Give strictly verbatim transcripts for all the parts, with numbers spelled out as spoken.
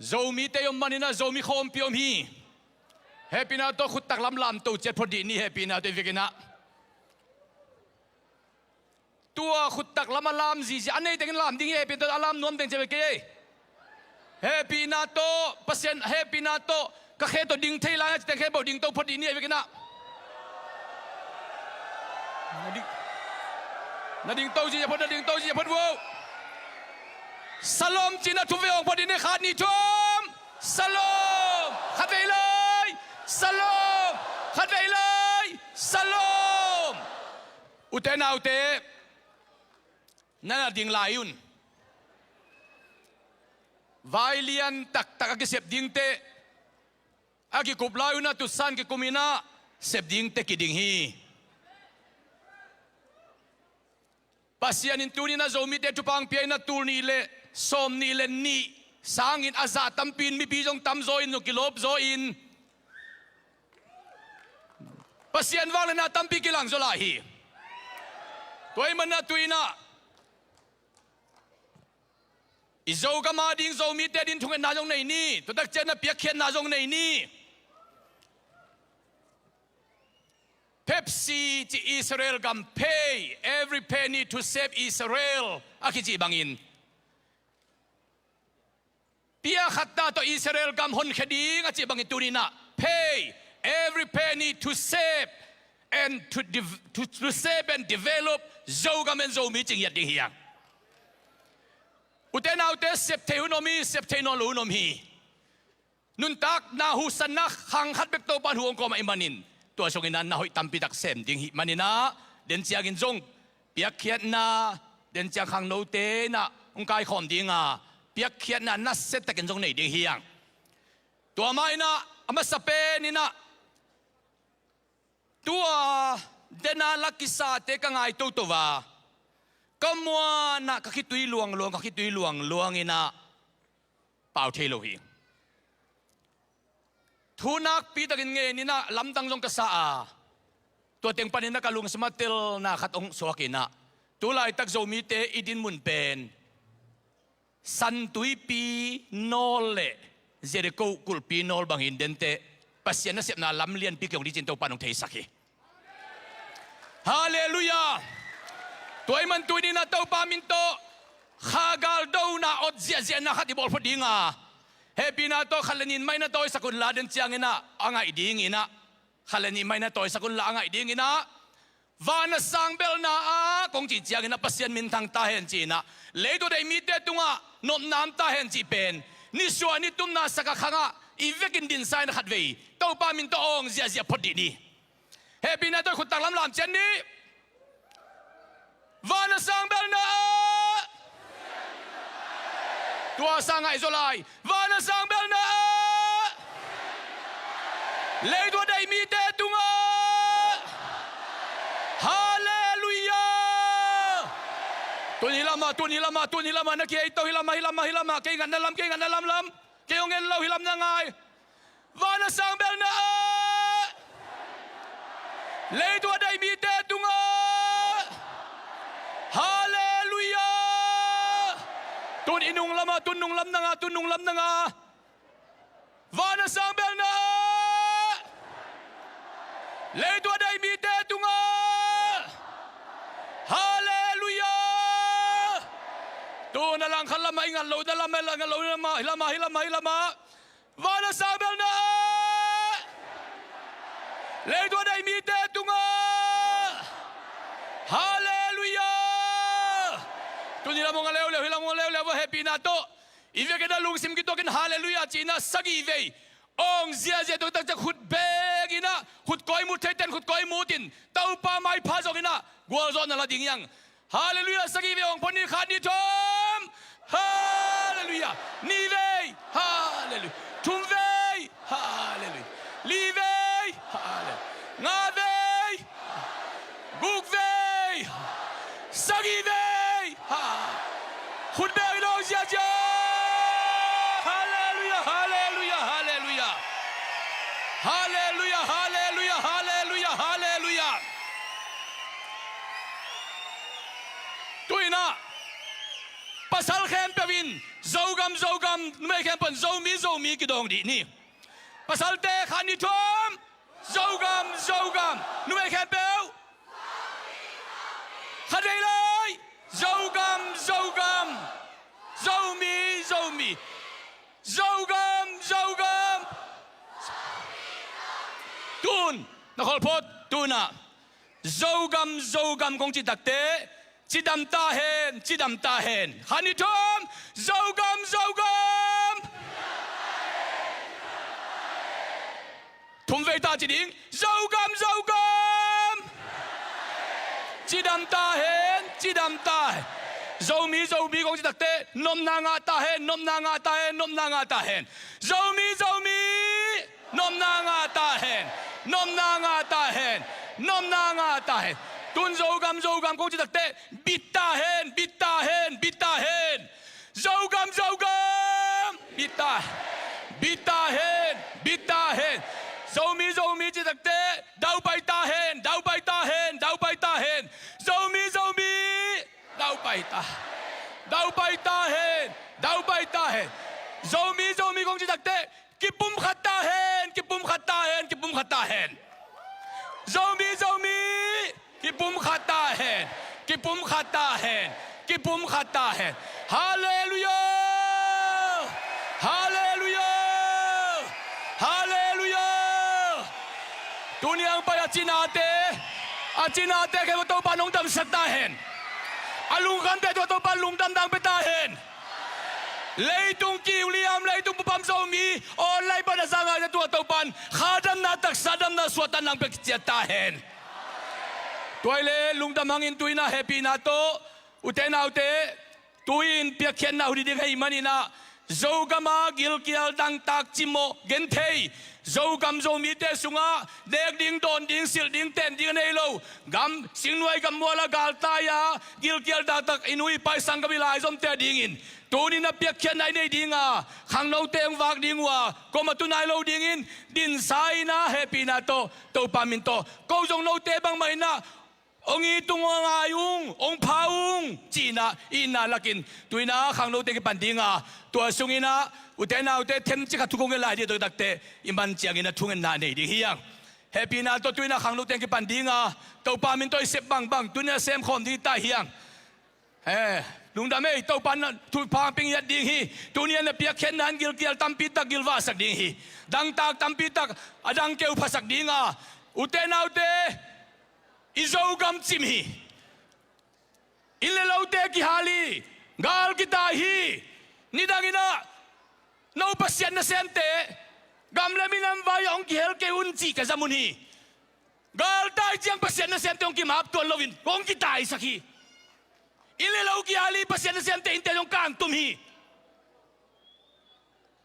Zomite i om maninah Zomi khawmpi om hi. Hehpihna tawh khuttak lam lamto ciat phot dih ni, hehpihna tawh i vekinah. Tua khuttak lam a lam zizia a nei tengin lam ding hi, hehpihna tawh a lam nuam teng ciat vek kei ei. Hehpihna tawh, Pasian hehpihna tawh ka khe tawh ding thei lai a ci teng khe bawh dingto phot dih ni, hehpihna. Na ding, na dingto zizia phot, na dingto zizia phot uh. Shalom cihna thum vei hong phot dih ni, khat nih thum. Shalom. Khat vei lai. Shalom. Khat vei lai. Shalom. Ute naute, na na ding lai un. Vai lian taktak a kisep dingte a kikup lai unah tutsan kikuminah sep dingte kiding hi. Pasian in tuninah Zomite thupha hong pia inah tul nih le sawm nih le nih sangin a zah tampi in mipi zong tamzaw in zong kilawpzaw in Pasian vangliatna tampi kilangzaw lai hi. Tua ahih manah tuinah i Zogam a ding Zomite a ding thungetna zong nei ni, tua takcianah piakkhiatna zong nei ni. Pepsi ci Israel gam, pay every penny to save Israel a kici bangin, pia khat ta tawh Israel gam honkhia ding a cih bangin tuninah pay every penny to save and to, dev- to, to save and develop Zogam and Zomi ci ngiat ding hi hang. Ute naute, sep thei hun om hi, sep thei nawn lo hun om hi. Nuntakna huhsanna khang khat bek Topa in hu hong kawm ahih manin tua sungin na hoih tampi tak sem ding hi maninah den ciangin zong piakkhiatna den ciang khangnote inah hong kaikhawm dinga piakkhiatna nasiatakin zong nei ding hi hang. Tua mah inah a masa pen inah tua dena la kisate ka ngai toto a ka muanah ka khitui luangluang, ka khitui luangluang inah pau thei lo hi. Thu nakpi takin ngen inah lamdang zong ka sa a, tua teng paninah ka lungsim ah telna khat hong suak inah tu laitak Zomite i dinmun pen San Tuipi nawl le Jericho kulhpi nawl bangin denteh Pasian nasepna lam lianpi kihong ding cin Topa in hong theisak hi. Halleluiah. Tua ahih man tuni inah Topa min tawh kha galdona ot ziahziahna khat i bawl phot dinga hehpihna tawh khat le nih in mai na tawisak unla den cianginah a ngaih dinginah khat le nih in mai na tawisak unla a ngaih dinginah van a sang belna ah kong cih cianginah Pasian minthang ta hen cihinah leitung a deih mite tungah nopna om ta hen cih pen nisuah nitumna sak a khangah i vekin dinsa in khatvei Topa min tawh awng ziahziah phot dih ni. Hehpihna tawh khuttak lamlam ciat ni. Van a sang belna ah tua sang ngaihzaw lai. Van a sang belna ah leitung a deih mite tungah. Halleluiah. Tun hi lamah, tun hi lamah, tun hi lamah, na kihei to hi lamah, hi lamah, hi lamah, kei ngatna lam, kei ngatna lamlam, kei hong en lo hi lam na ngai. Van a sang belna ah leitung a deih mite tungah. Halleluiah. Tun i nung lamah, tun nung lam na nga, tun nung lam na nga. Van a sang belna ah leitung a deih mite tungah. Halleluiah. Tun a langkhat lamah i ngat lohna lamah, ngat lohna lamah, hi lamah, hi lamah, hi lamah. Van a sang belna ah leitung a deih mite tungah. Halleluiah. Tun hi lam hong a leuleu, hi lam hong a leuleu, va hehpihna tawh i vekin a lungsim kituakin halleluiah cihinah sagih vei awng ziahziah, tua takciang khut benginah khut kawi mut theiten khut kawi mutin Topa maipha zonginah gualzawhna la ding hi hang. Halleluiah. Sagih vei awng phot ni. Khat, nih, thum. Halleluiah. Nih vei. Halleluiah. Thum vei. Halleluiah. Li vei. Halleluiah. Nga vei. Guk vei. Sagih vei. Ha. Khut beng in awng ziahziah. Halleluiah, halleluiah, halleluiah. Halleluiah, halleluiah, halleluiah, halleluiah. Tuinah pasal khempeuh in Zo Zogam, Zogam, numei khempeuh in Zomi, Zomi kidawng dih ni. Pasalte khat nih thum, Zogam, Zogam, numei khempeuh. Khat vei lai, Zogam, Zogam, Zomi, Zomi, Zogam, Zogam. Tun, na khawl phot, tun ah. Zogam, Zogam kong ci takteh, cidam ta hen, cidam ta hen. Khat nih thum, Zogam, Zogam. Thum vei ta ci ding, Zogam, Zogam. Cidam ta hen, cidam ta hen. Zomi, Zomi kong ci takteh, nopna ngah ta hen, nopna ngah ta hen, nopna ngah ta hen. Zomi, Zomi. Nopna ngah ta hen. Nopna ngah ta hen. Nopna ngah ta hen. Tun Zogam, Zogam kong ci takteh, bit ta hen, bit ta hen, bit ta hen. Zogam, Zogam, bit ta, bit ta hen, bit ta hen. Zomi, Zomi ci takteh, daupai ta hen, daupai ta hen, daupai ta hen. Zomi, Zomi, daupai ta, daupai ta hen, daupai ta hen. Zomi, Zomi kong ci takteh, kipumkhat ta hen, kipumkhat ta hen, kipumkhat ta hen. Zomi, Zomi, kipumkhat ta hen, kipumkhat ta hen, kipumkhat ta hen. Halleluiah! Halleluiah! Halleluiah! Tuni hong pai a cinate, a cinate khempeuh Topa nong damsak ta hen. A lungkhamte tungah Topa lungdam dang pia ta hen. Leitung kiu liam, leitung pupam Zomi online pan a za ngaite tungah Topan kha damna, taksa damna, suahtakna nang pia ciat ta hen. Tua hi leh lungdam hangin tu-in ah hehpihna tawh, ute naute, tu-in piakkhiatna hun hi ding ahih manin ah, Zogam ah gilkial dangtak cimawh genthei, Zogam Zomite sungah nek ding, dawn ding, silh ding, ten ding a nei lo, gam, singnuai gammual ah galtai-a gilkial dangtak i nu i pa i sanggam i laizomte a dingin tuni-in a piakkhiatna i nei ding a, khangnote hong vak ding uh a, kuamah tu nai lo dingin dinsa in ah hehpihna tawh, Topa min tawh, ko zong note bangmah in ah hong it ung, hong ngai ung, hong pha ung ci-in ah i itna lakin tu-in ah khangnote kipan ding a, tua sungin ah ute naute themcik khat thu kong ngen lai ding, tua takte i man ciangin ah thungetna nei ding hi hang. Hehpihna tawh tu-in ah khangnote kipan ding a, Topa min tawh i sep bangbang tuni-in ah semkhawm ding hi ta hi hang. Eh, lungdam ei, Topa in thupha pia ngiat ding hi. Tuni-in ah piakkhiatna in gilkial tampi tak gilvahsak ding hi. Dangtak tampi tak a dang keu phasak ding a, ute naute, i Zogam cim hi. Inn le lote kihal hi. Gal kitai hi. Nidangin ah no Pasian nasemte gam le minam vai-ah hong kihel kei un cih ka zam un hi. Galtai ciang Pasian nasemte hong kimaptuan loin hong kitaisak hi. Inn le lo kihal hi, Pasian nasemte innte zong kangtum hi.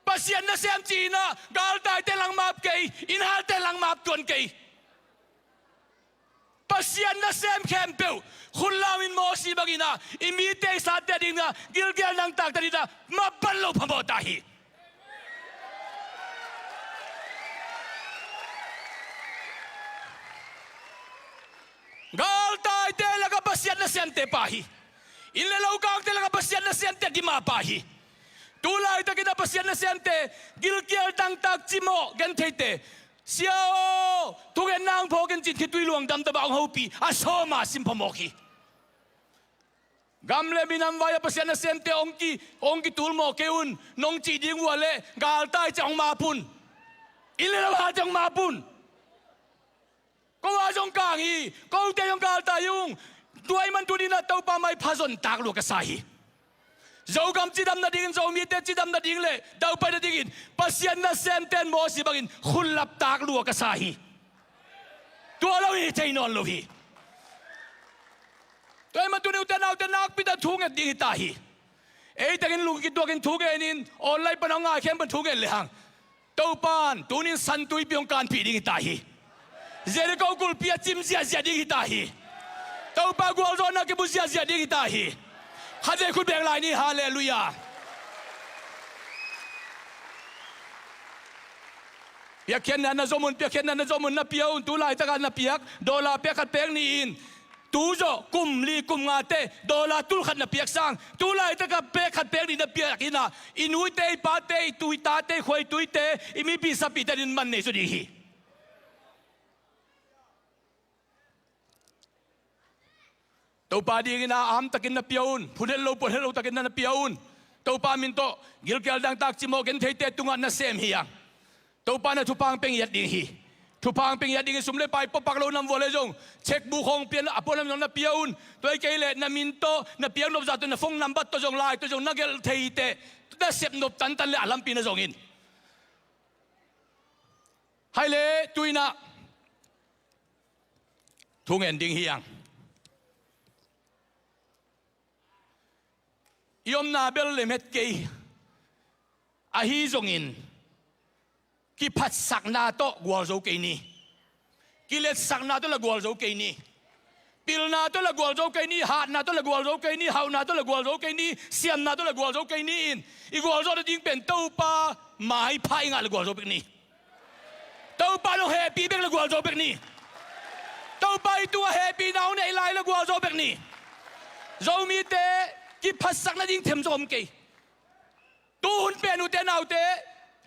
Pasian nasem ci-in ah galtaite langmap kei, innhalte langmap tuan kei. Pasian nasem khempeuh khut lam in Mosi bangin ah i mite i sate a dingin ah gilkial dangtakte a dingin ah mapan lo phamawh ta hi. Galtaite lakah Pasian nasemte pha hi. Inn le lo kangte lakah Pasian nasemte dima pha hi. Tu laitakin ah Pasian nasemte gilkial dangtak cimawh gentheite, Sia aw, thungetna hong phawk in ci-in khitui luang damdam ah hong hopih a sawm a sim phamawh hi. Gam le minam vai-ah Pasian nasemte hong ki, hong kitul mawk kei un nong cih ding uh a leh galtai ciang hong map un. Inn le lo hal ciang hong map un. Ko a zong kang hi, kote zong galtai ung. Tua ahih man tuni-in ah Topa maipha zontak lua ka sa hi. Zogam cidam nadingin, Zomite cidam nading le daupai nadingin Pasian nasemte in Mosi bangin khut laptak lua ka sa hi. Tua lo hi thei nawn lo hi. Tua ahih man tuni ute naute nakpi tak thu nget ding hi ta hi. Ei tengin lungkituakin thu ngenin online pan a hong ngai khempeuh in thu ngen le hang, Topa in tunin San Tuipi hong kanpih ding hi ta hi. Jericho kulpi a cim ziahziah ding hi ta hi. Topa gualzawhna kimu ziahziah ding hi ta hi. Khatvei khut beng lai ni, halleluiah. Piakkhiatna na zom un, piakkhiatna na zom un, na pia un, tu laitakah na piak, dollar pek khat pek nih in. Tu zawh kum li kum ngate dollar tul khat na piak sang, tu laitakah pek khat pek nih na piak in ah, i nuite, i pate, i tu, i tate, i khua, i tuite, i mipi sapite in man nei zaw ding hi. Topa dingin ah amtakin na pia un, phun het lo, puan het lo takin na na pia un. Topa min tawh gilkial dangtak cimawh gentheite tungah na sem hi hang. Topa na thupha hong pia ngiat ding hi. Thupha hong pia ngiat dingin sum le pai puapak lo nam vua le zong, cheque book hong pia a puan lam zong na pia un. Tua hi kei leh na min tawh, na piak nop zah tawh, na phone number tawh zong, lai tawh zong na gelh thei hi teh, na sep nop tantan le a lampi na zong in. Hai le, tu in ah thu ngen ding hi hang. I omna bel lem het kei. Ahi zongin kiphatsakna tawh gualzo kei ni. Kiletsakna tawh la gualzo kei ni. Pilna tawh la gualzo kei ni. Hatna tawh la gualzo kei ni. Hauhna tawh la gualzo kei ni. Siamna tawh la gualzo kei ni in, i gualzawhna ding pen Topa maipha i ngah la gualzo bek ni. Topa nong hehpih bek la gualzo bek ni. Topa i tungah hehpihna hong neih lai la gualzo bek ni. Zomite kiphatsak nading them zong om kei. Tu hun pen, ute naute,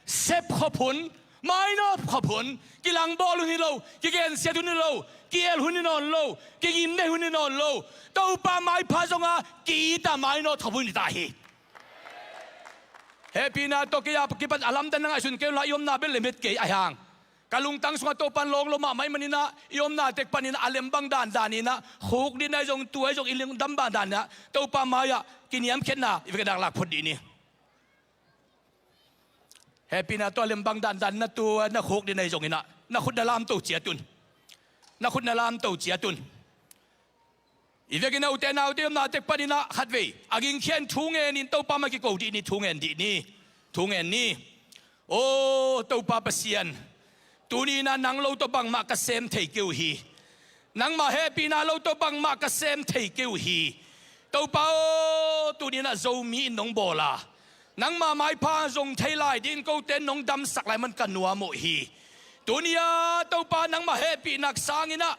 sep khop hun, mainawt khop hun, kilangbawl hun hi lo, kigensiat hun hi lo, ki-el hun hi nawn lo, kigimnei hun hi nawn lo. Topa maipha zongah ki-it a mainawt khop hun hi ta hi. Hehpihna tawh kei a kipan a lamdang na ngaihsun kei unla, i omna bel lem het kei. Ahi hang ka lungtang sungah Topa in lawng lo mahmah ahih manin ah, i omna tek panin ah a lem bang dandan in ah, khukdin ahi zong, tu ahi zong, i lungdam bang dan in ah Topa mai-ah kiniamkhiatna i vekpi-in dak lak phot dih ni. Hehpihna tawh a lem bang dandan in ah, tu na khukdin ahi zongin ah, na khut na lamto ciat un. Na khut na lamto ciat un. I vekin a, ute naute, i omna tek panin ah khatvei a gingkhia in thu ngen in Topa mai kiko dih ni, thu ngen dih ni, thu ngen ni. Aw Topa Pasian, tuni in ah nang lo tawh bangmah ka sem thei kei uh hi. Nangmah hehpihna lo tawh bangmah ka sem thei kei uh hi. Topa aw, tuni in ah Zomi in nong bawl a, nangmah maipha zong thei lai dingin kote nong damsak lai man ka nuam uh hi. Tuni-a Topa nangmah hehpihna sangin ah,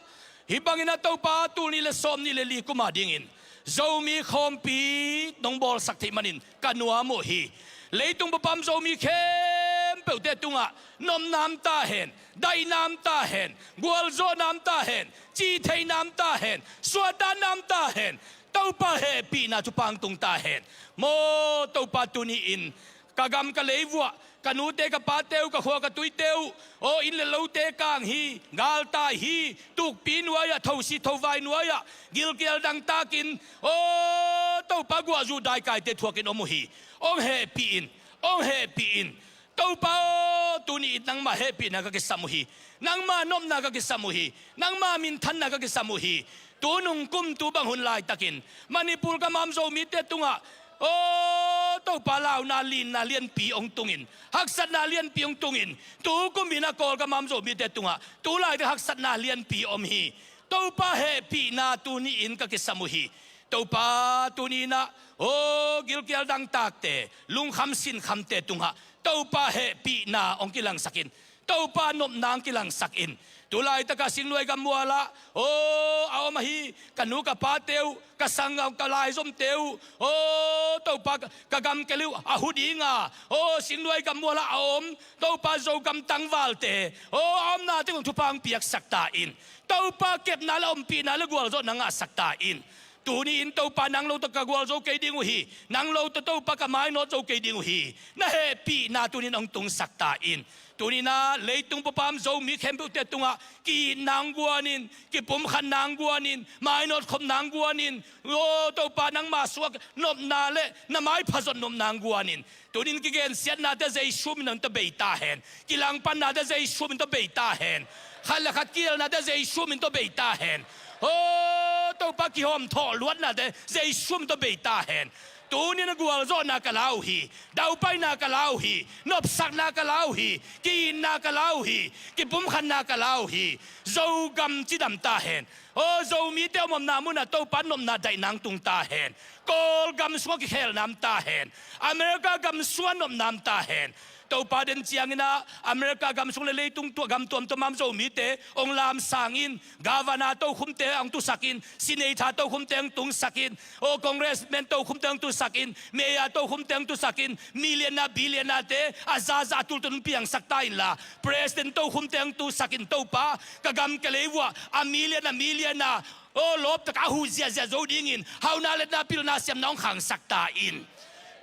hih bangin ah Topa tul nih le sawm nih le li kum a dingin Zomi khawmpi nong bawlsak theih manin ka nuam uh hi. Leitung bup a om Zomi khempeuhte tungah nopna om ta hen, daihna om ta hen, gualzawhna om ta hen, cihtheihna om ta hen, suahtakna om ta hen. Topa hehpihna thupha hong tung ta hen. Maw Topa, tuni-in ka gam ka lei vuah, ka nute ka pate uh, ka khua ka tuite uh, aw, inn le lote kang hi, galtai hi, tukpi nuai-ah, thosi thovai nuai-ah gilkial dangtakin, aw Topa, guahzu daikaite thuakin om uh hi. Hong hehpih in, hong hehpih in. Topa aw, tuni-in nangmah hehpihna ka kisam uh hi. Nangmah nopna ka kisam uh hi. Nangmah minthanna ka kisam uh hi. Tu nung kum tu bang hun laitakin Manipur gam a om Zomite tungah, aw Topa, launa linna lianpi hong tungin, haksatna lianpi hong tungin, tu kumin a Kawlgam a om Zomite tungah tu laitak haksatna lianpi om hi. Topa hehpihna tuni-in ka kisam uh hi. Topa, tuni-in ah, aw, gilkial dangtakte, lungkham sinkhamte tungah Topa hehpihna hong kilangsak in. Topa nopna hong kilangsak in. Tu laitakah Singnuai gam mualah, aw, a om ahi ka nu ka pate uh, ka sanggam ka laizomte uh, aw Topa, ka gam ka lei uh a hu dinga, aw, Singnuai gam mualah a om Topa, Zogam tangvalte, aw, a omna teng uh thupha hong piaksak ta in. Topa, kepna le ompihna le gualzawhna ngahsak ta in. Tuni-in Topa, nang lo tawh ka gualzo kei ding uh hi. Nang lo tawh Topa, ka mainawt zo kei ding uh hi. Na hehpihna tuni-in hong tungsak ta in. Tuni-in ah leitung bup a om Zomi khempeuhte tungah ki-itna hong guan in, kipumkhatna hong guan in, mainawt khopna hong guan in. Aw Topa, nangma sungah nopna le na maipha zot nopna hong guan in. Tuni-in kigensiatnate Jesu min tawh bei ta hen. Kilangpannate Jesu min tawh bei ta hen. Khat le khat kielnate Jesu min tawh bei ta hen. Aw Topa, kihawmthawh luatnate Jesu min tawh bei ta hen. Tuni-in gualzawhna ka la uh hi. Daupaina ka la uh hi. Nopsakna ka la uh hi. Ki-itna ka la uh hi. Kipumkhatna ka la uh hi. Zogam cidam ta hen. Aw, Zomite omna munah Topa nopna daihna hong tung ta hen. Kawlgam sungah kikhelna om ta hen. America gam sungah nopna om ta hen. Topa den ciangin ah America gam sung le leitung tua gam tuamtuam a om Zomite hong lamsang in, governor tokhomte hong tusak in, senator tokhomte hong tusak in, aw congressman tokhomte hong tusak in, mayor tokhomte hong tusak in, millionaire billionaire-te a zaza a tultul hong piangsak ta inla, president tokhomte hong tusak in Topa, ka gam ka lei vuah a million a million a aw lawptak a huh ziahziah zo dingin hauna letna pilna siamna hong khangsak ta in.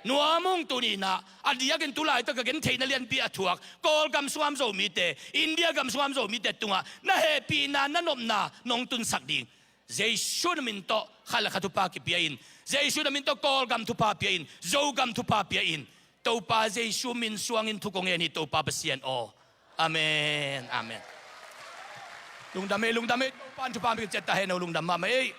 Nuam ung tuni-in ah, a diakin tu laitak ka gentheihna lianpi a thuak Kawlgam sung a om Zomite, India gam sung a om Zomite tungah na hehpihna na nopna nong tunsak ding Jesu na min tawh khat le khat thupha kipia in, Jesu na min tawh Kawlgam thupha pia in, Zogam thupha pia in. Topa Jesu min suangin thu kong ngen hi Topa Pasian aw. Amen. Amen. Lungdam ei, lungdam ei, Topa in thupha pia ciat ta hen aw, lungdam mahmah ei.